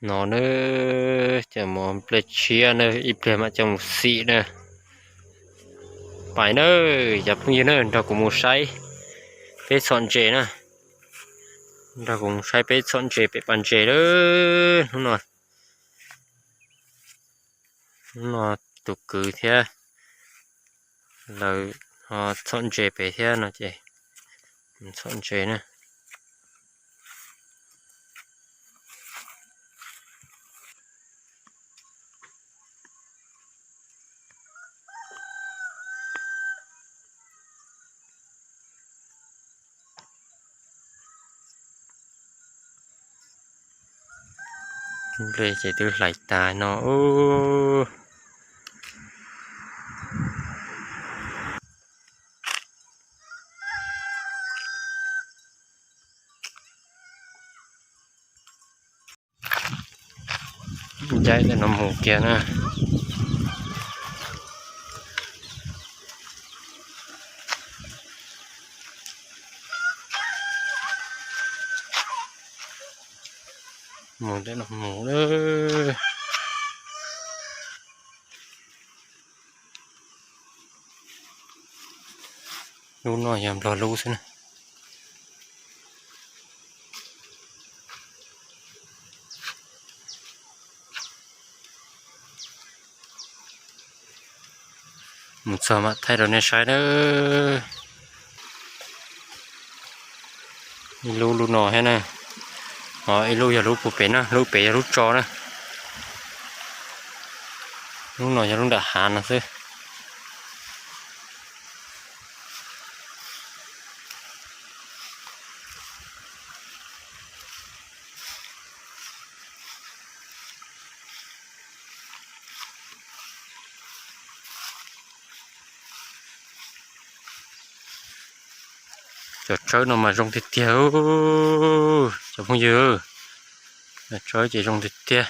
No na, cov mus nplej tshiab na, ib pliag mam coj mus xim na. Pais na, cov phooj ywg na, nrog kuv mus saib peb txhom ntses na. Nrog kuv mus saib peb txhom ntses pem pas ntses lawm. Hnub no, hnub no tus kwv thiab lawv ho txhom ntses pem thiab no ces txhom ntses na. Nplej ces twb hlais tas no. Ncaim ntawm no mus kiag na. Mus ntawm no mus na. Lub no yog nplog lub xwb na. Mus txog mam thaij rau nej saib nawb. Ib lub lub no thiab na. Ho ib lub yog lub puag pem na, lub pem yog lub tso na. Lub no yog lub nram hav no xwb. Cov tsawb no mas zoo tiag tiag, cov phooj ywg. Cov tsawb ces zoo tiag tiag.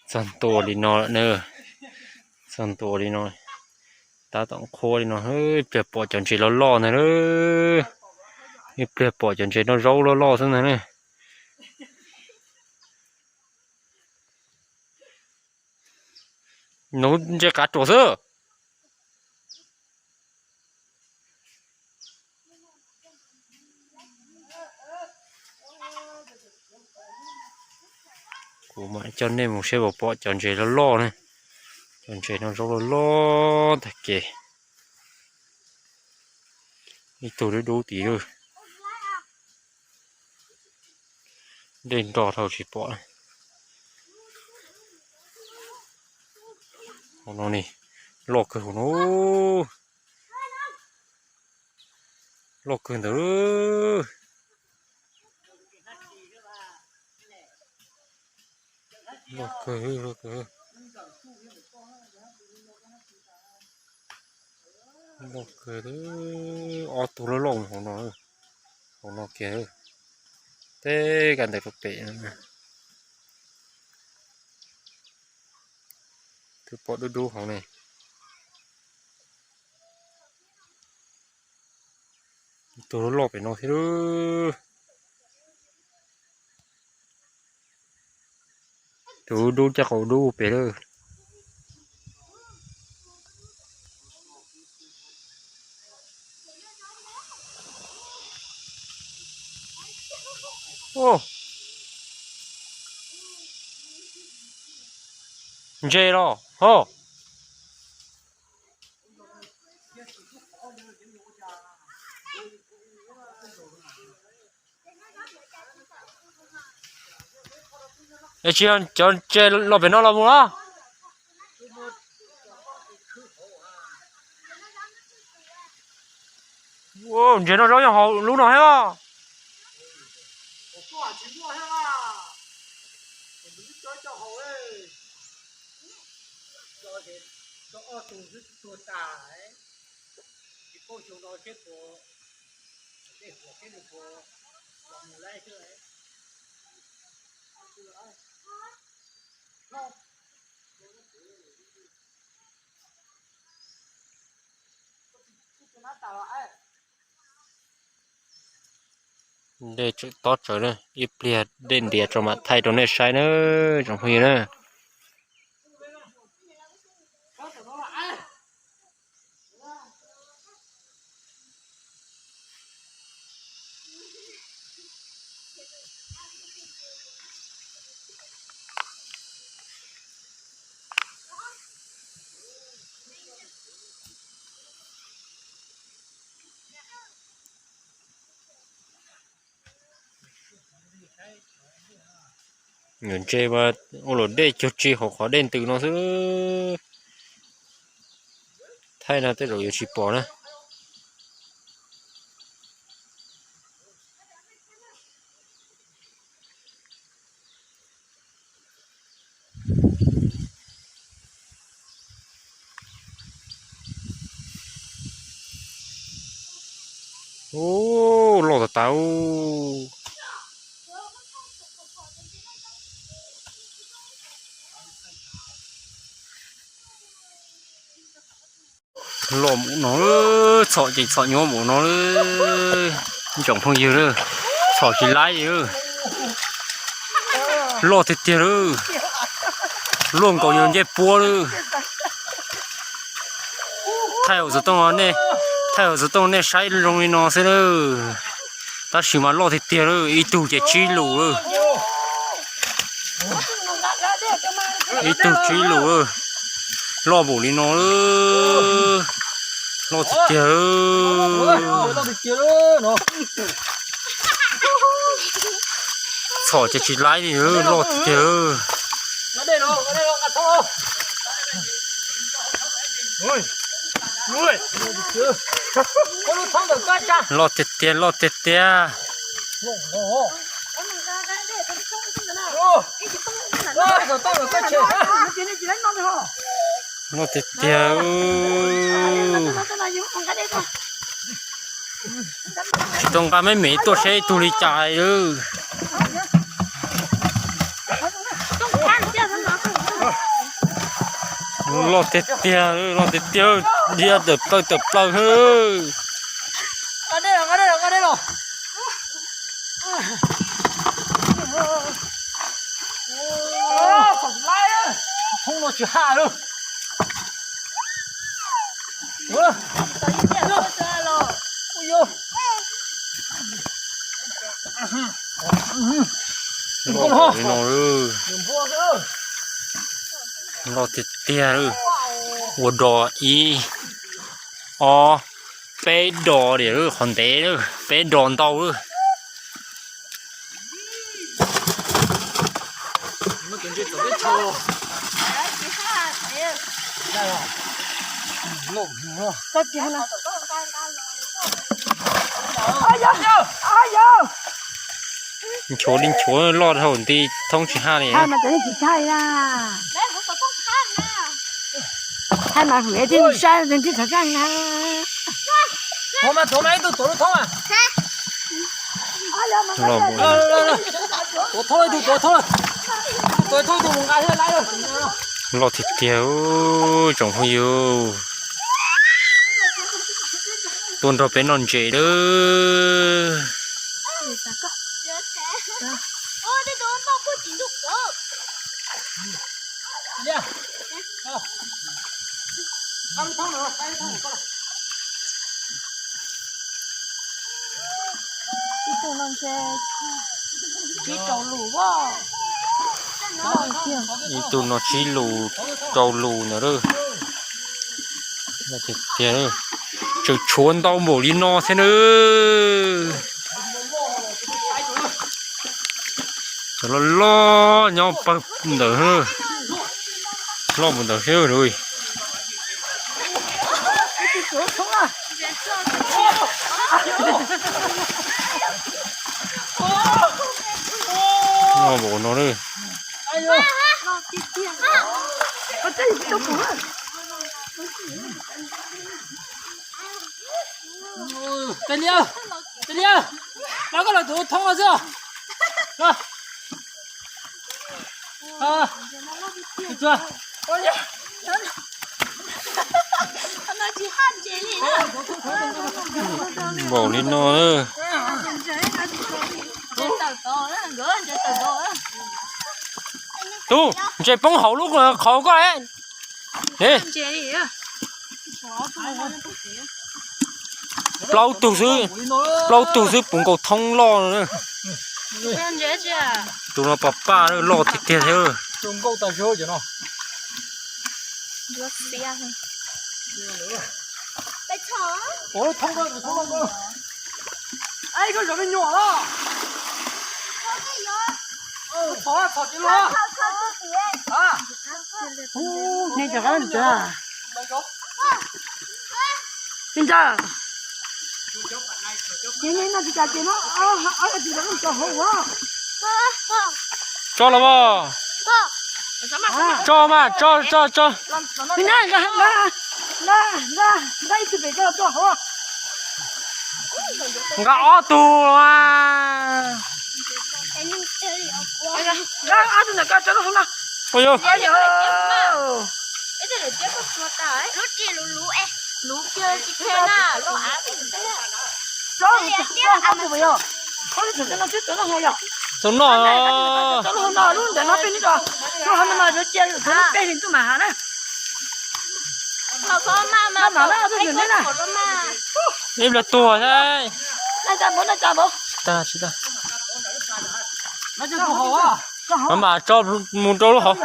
Txog ntua li no lawm na. Txog ntua li no, tab tom qhuav li no, ib pliag pom cov ntses loj loj ntag. Ib pliag pom cov ntses noj zaub loj loj xwb ntag na. Nuv ntses qav ruam xwb. Kuv mam coj nej mus saib puas pom cov ntses loj loj na. Cov ntses noj zaub loj loj tag kev. Ib tug dub dub tid lawm. Dej nro dhau tsis pom. Hauv no ne, loj kawg hauv no. Loj kawg ntawd. Loj kawg, loj kawg. Loj kawg, ob tug loj loj hauv no, hauv no kiag. Teb kab ntawd rau pem. Twb pom dub dub hauv ne. Tus loj loj pem no thiab. Tus dub caj qaum dub pem lawm. Ntses los ho. Es tsis cov ntses los pem no los mus los. Ntses noj zaub nyob hauv lub no thiab. Dej tseem tob tsawv na, ib pliag dej ntiav tso mam thaij rau nej saib na, tsoom phooj ywg na. Nyuam ntses mas ua luam dej cuag tsi hauv qhov dej ntws no xwb. Thaij no tej zaum yuav tsis pom na. Ub, loj tas tas. Loj mus no, txhom ces txhom nyuaj mus no, tsoom phooj ywg, txhom tsis laib li. Loj tiag tiag lawm, luaj nkaus yus ncej puab lawm. Thaij hauv xov tooj, thaij hauv xov tooj nej saib zoo li no xwb na, tab sis mas loj tiag tiag lawm, ib tug ces tsib lus lawm. Ib tug tsib lus, loj npaum li no, loj tiag tiag. Txhom ces tsis laib li, loj tiag tiag. Loj tiag tiag, loj tiag tiag. Loj tiag tiag. Tsis tau nqa me me tuaj seb ib tug li cas li. Loj tiag tiag, loj tiag tiag, dhia tawm plaws tawm plaws. Thoob no tsis haj lawm. Loj tiag tiag, ua dos ib, ob, peb dos diam, qhov ntev, peb dos ntau lawm. Nchuav li nchuav, loj dhau nti, thoob tsis haj li. Loj tiag tiag, tsoom phooj ywg, tuaj nrog peb noj ntses lawm. Ib tug no tsib lus, rau lus ntawd. Tseem tshuav ntau npaum li no thiab na. Cov loj loj nyob pawg ntawd, loj mus ntawd thiab. Loj npaum no. Tes liab, tes liab, los koj los tus thoob no xwb. Npaum li no. Tub, ntses poob hauv lub qhov koj. Plaub tug xwb, plaub tug xwb puv nkaus thoob loj no. Tus no pas paj loj tiag tiag thiab. Tso los as. Tso mas, tso, tso, tso. Nqa ob tug. Txaus noj. Ib pliag tuag thiab. Mas tso mus rau lub hauv.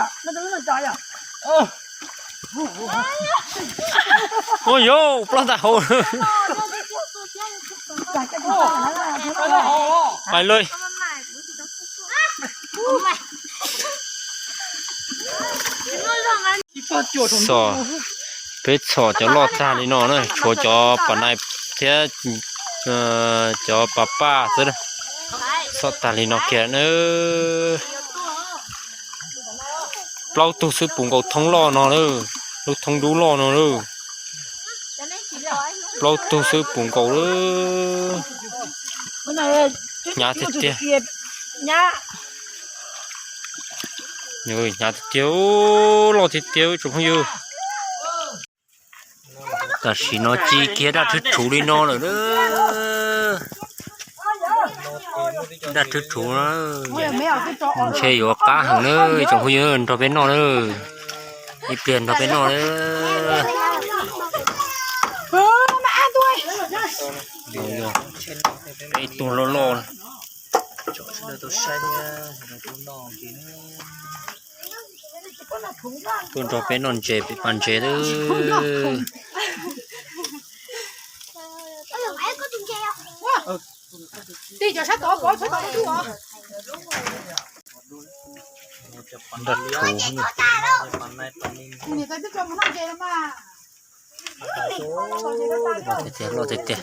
Ua yuav ploj ntais hauv. Pais lawm. Xom, peb xom cov loj tag li no na, tshuav cov pas nais thiab cov pas paj xwb. Xom tag li no kiag na. Plaub tug xwb puv nkaus thoob loj no lawm, lub thoob dub loj no lawm. Plaub tug xwb puv nkaus lawm. Hnyav tiag tiag. Hnyav tiag tiag, loj tiag tiag tsoom phooj ywg. Tam sim no ci kiag daj rhwv rhuv li no lawm na. Daj rhwv rhuv, ntshe yuav qab heev na tsoom phooj ywg, nrog peb noj na. Ib pliag nrog peb noj na. Peb ib tug loj loj. Tuaj nrog peb noj ntses pem pas ntses lawm. Ntag, rhuv tiag tiag, loj tiag tiag.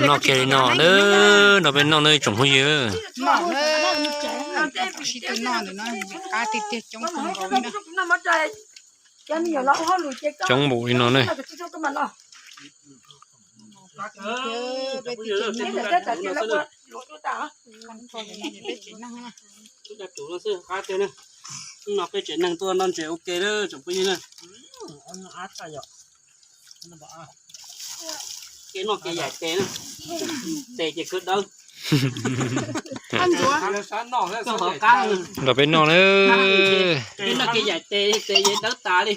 Noj kiag li no na, nrog peb noj na tsoom phooj ywg. Coob npaum li no ne. No peb tsev neeg tuaj noj ntses ua ke na tsoom phooj ywg na. Kev noj kev yaim tes na, tes ces khwv dawb. Nrog peb noj na. Kev noj kev yaim tes, tes dawb tas li.